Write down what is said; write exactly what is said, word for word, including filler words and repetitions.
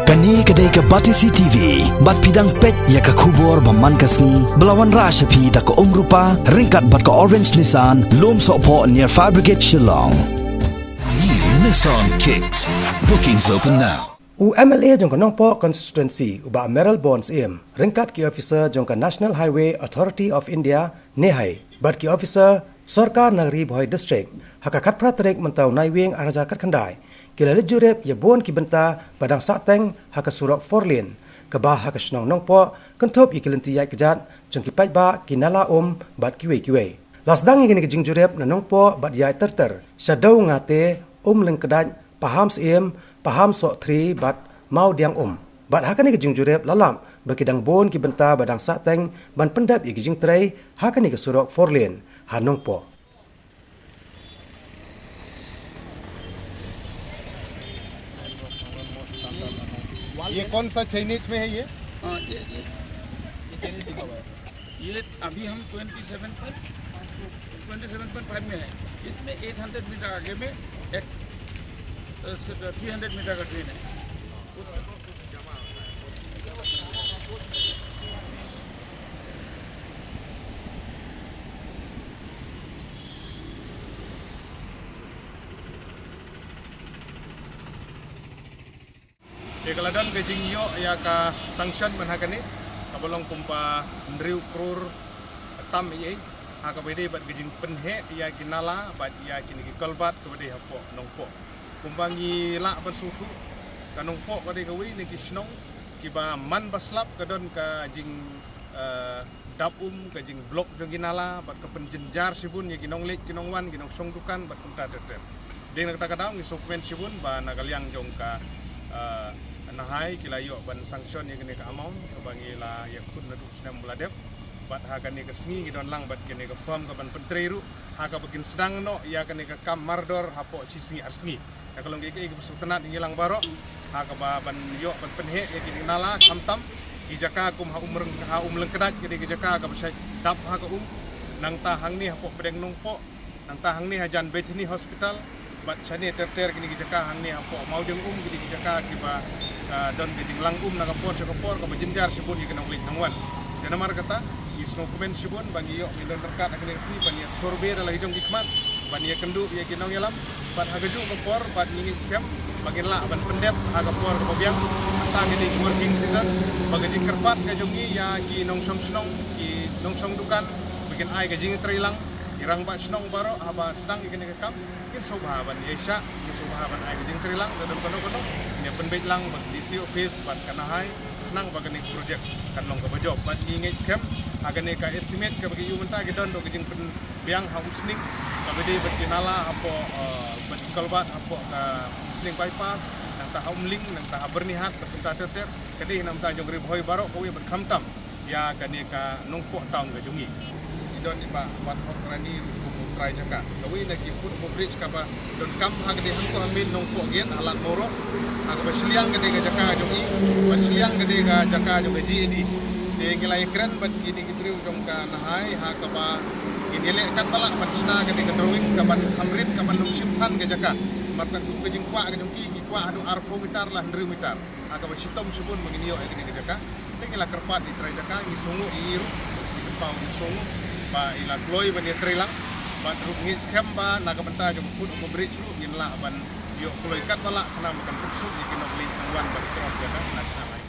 Kane ka dei ka Batesi T V, bad phi dang peit ïa ka khubor ba man ka sngi, ba la wanrah sha phi da ka Umrupa, ryngkat bad ka Orange Nissan, Lumsohphoh near Fire Brigade Shillong. New Nissan Kicks. Bookings open now. U M L A jong ka Nongpoh Constituency, u Bah Mayralborn Syiem, ryngkat ki officer jong ka National Highway Authority of India, NHAI, bad ki officer Sorkar Nagari Bhoi District, ha ka khatphra tarik mynta u Naiwieng arhajar khatkhyndai, ki la leit jurip ïa bun ki bynta ba dang sahteng ha ka surok four lane, kaba ha ka shnong Nongpoh, kynthup ïa ki lynti ïaid kjat jong ki paidbah, ki nala um bad kiwei kiwei. La sdang ïa kane ka jingjurip na Nongpoh bad ïaid ter ter, Shadow Ngate, Umlyngkdait, Paham Syiem, Paham Sohthri bad Mawdiang Um. Bad ha kane ka jingjurip la lap ba ki dang bun ki bynta ba dang sahteng ban pyndep ïa ki jingtrei ha kane ka surok four lane ha Nongpoh. ये कौन सा चाइनीज में है ये? हाँ, ये, ये, ये चाइनीज लिखा हुआ है। ये अभी हम ट्वेंटी सेवन पर, ट्वेंटी सेवन पॉइंट फ़ाइव में है। इसमें एट हंड्रेड मीटर आगे में एक, अ, थ्री हंड्रेड मीटर का ड्रेन है। उसका Te ka la don ka jingïoh ïa ka sanction man ha kane, kaba long kumba hynriew klur tam ei ei, ha kaba ïadei bad ka jingpynheh ïa ki nala bad ïa kine ki kulbat kaba dei hapoh Nongpoh. Kumba ngi lah ban sngewthuh, ka Nongpoh ka dei kawei na ki shnong kiba man ba slap ka don ka jing, eh, dap um, ka jingblok jong ki nala, bad ka pynjynjar shibun ïa ki nongleit ki nongwan, ki nongshong dukan bad kumta ter ter. Dei na kata ka daw ngi sngewkmen shibun ba na ka liang jong ka, eh, NHAI ki la ïoh ban sanction ïa kane ka amount kaba ngi la ïakhun naduh u snem ba la dep. Bad ha kane ka sngi ngi don lang bad kane ka firm kaban pyntrei ruh, ha kaba kin sdang noh ïa kane ka kam mardor hapoh shi sngi ar sngi. Ka long kaei kaei kaba sngewtynnat ïa ngi lang baroh, ha kaba ban ïoh ban pynheh ïa kine ki nala, khamtam ki jaka kum ha Umreng, ha Umlyngkdait, kine ki jaka kaba shait dap ha ka um, nangta hangne hapoh pdeng Nongpoh, nangta hangne hajan Bethany Hospital, bad shane ter ter kine ki jaka hangne hapoh Mawdiang Um, kine ki jaka kiba, ah, don ka jinglang um na ka por sha ka por, kaba jynjar shibun ïa ki nongleit nongwan. Te namar kata, ngi sngewkmen shibun ba ngi ïoh, ngi don ryngkat ha kane ka sngi ban ïa survey da la ki jong ki khmat, ban ïakynduh ïa ki nongïalam, bad ha kajuh ka por bad ngi ngeit skhem ba ngin lah ban pyndep ha ka por kaba biang, tang ïa kine ki working season, ba ka jingkyrpad ka jong ngi ïa ki nongshong shnong, ki nongshong dukan, ba kin ai ka jingtreilang. Ki rangbah shnong baroh haba sdang ïa kane ka kam, ngin sngewbha ban ïaishah, ngin sngewbha ban ai ka jingtreilang, lada don kano kano, ngin ïa pynbeit lang bad D C office bad ka NHAI, khnang ba kane ka project kan long kaba jop. Bad ngi ngeit skhem ha kane ka estimate kaba ki ïoh mynta, ki don ruh ka jingpynbiang ha Umsning, kaba dei bad ki nala hapoh, eh, bad ki kulbat hapoh ka Umsning bypass, nangta ha Umling, nangta ha Byrnihat, bad kumta ter ter, ka dei na ka bynta jong Ri Bhoi baroh kawei bad khamtam ïa kane ka Nongpoh town ka jong ngi. Ki don i Bah Wathok Rani ruh kum u trai jaka. Kawei na ki foot overbridge kaba donkam ha ka dei hangto ha main Nongpoh Gate ha Lad Mawroh, ha kaba shiliang ka dei ka jaka jong ngi, bad shiliang ka dei ka jaka jong ka G A D. Te ngi la ïakren bad kine ki briew jong ka NHAI ha kaba ngin ïaleh katba lah ban shna ka dei ka drawing kaban hamrit, kaban long shim than ka jaka. Namar katkum ka jingkwah ka jong ki, ki kwah haduh arphew mitar la hynriew mitar, ha kaba shitom shibun ba ngin ïoh ïa kane ka jaka. Te ngi la kyrpad ïa i trai jaka, ngi sngewnguh ïa i ruh, i kynmaw ngi sngewnguh ba i la kloi ban ïatreilang. Bad ruh ngeit skhem ba na ka bynta jong foot overbridge ruh ngin lah ban ïoh kloi katba lah khnang ba kan pynsuk ïa ki nongleit nongwan ban cross ïa ka National Highway.